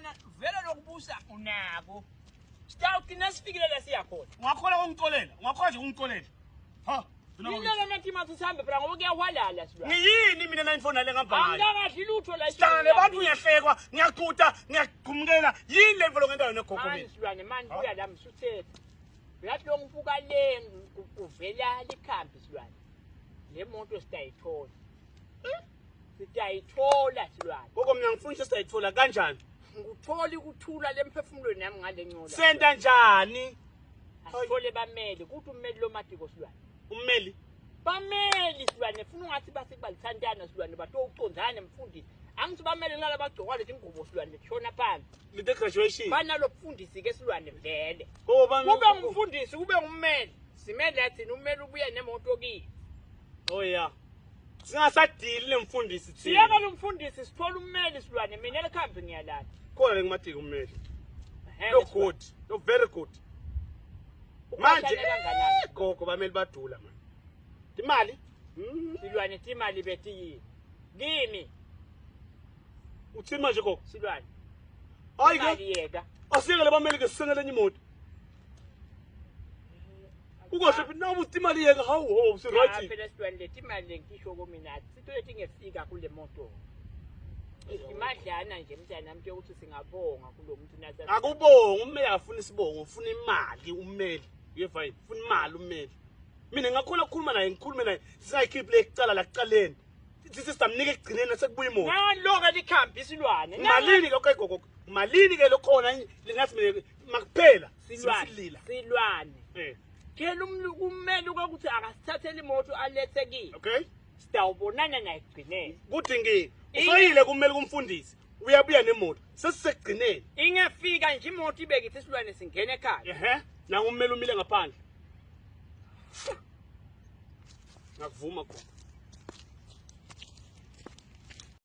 wena vele lokubusa unako. Sitawugcina sifikile la siya khona. Ungakhona ukungicolela, ungakhona nje ukungicolela. Ha, mina Yini lena ntima sihambe phela ngoba kuyahwalala silwane. Ngiyini mina nayifona le ngihamba ngayo? Angikakadli lutho la. Sihlangana nebantu ngiyahlekwa, ngiyaguda, ngiyagqumukela. Yini le mfo ngento yona gogo Mani mina? silwane mani buya la msuthele. Uyathi lo ngibuka le kuvela likhambi silwane. Le moto sitayithola. Sitayithola silwane. Gogo mina ngifuna ukuthi sitayithola kanjani? Nguthola ukuthula lemphefumulweni yami ngale ncola. Senta njani? Asithole bameli, kuthi ummeli lomatiko silwane. Ummeli Bameli silwane funa ungathi base kubalisantana silwane batowucondzana mfundisi. Angithi bamele nalaba bagcoka leti ngubo silwane leshona phansi. lite graduation. Banalo mfundisi ke silwane vele. Gogo bami. Kube ngumfundisi kube ngummeli. Simele thina ummeli ubuye nemoto kiyi. Oh yeah. Singasadili lemfundisi thina. Siyeka lo mfundisi sithola ummeli silwane mina likhambi ngiyalala. Khona lengimatiki ummeli. Ehhe, Lo silwane. good. Lo very good. Manje Ukhashane kanganani? gogo bameli badula man. Imali? Mm. Silwane timali betiyini. Kimi Uthini manje gogo? silwane. Hayi ke. Imali yeka. Asiyekele bameli ke sisengele enye imoto. Ukohle phela nawu uthi imali yeka hawu ho si Cha, right. phela silwane leti imali lengisho komina sito letingefika kule moto. Imadlana nje mntanami nje ukuthi singabonga kulo muntu nasa. Akubonga ummeli akafuna isibongo, ufuna imali ummeli. Uyeva yini? Ufuna imali ummeli. Mina ngakhona ukukhuluma naye ngikhulume naye singayikhiphi le kucala la kucaleni. Sithi sitamnika ekugcineni sekubuya imoto. Naloke likhambi isilwane. Malini ke okay gogo? Malini ke lokhona lingathi mina makuphela Silwane. silila. Silwane. Eh, Phela ummeli ukuthi akasithathele imoto alethe kimi. okay? Sitawubonana naye ekugcineni. Kudingile. Usayile kumele kumfundisi. Uyabuya nemoto. Sesisekugcineni. Ingefika nje imoto ibeke ithi isilwane singena ekhaya. Ehhe, nangu ummeli umile ngaphandle. Ngakuvuma gogo.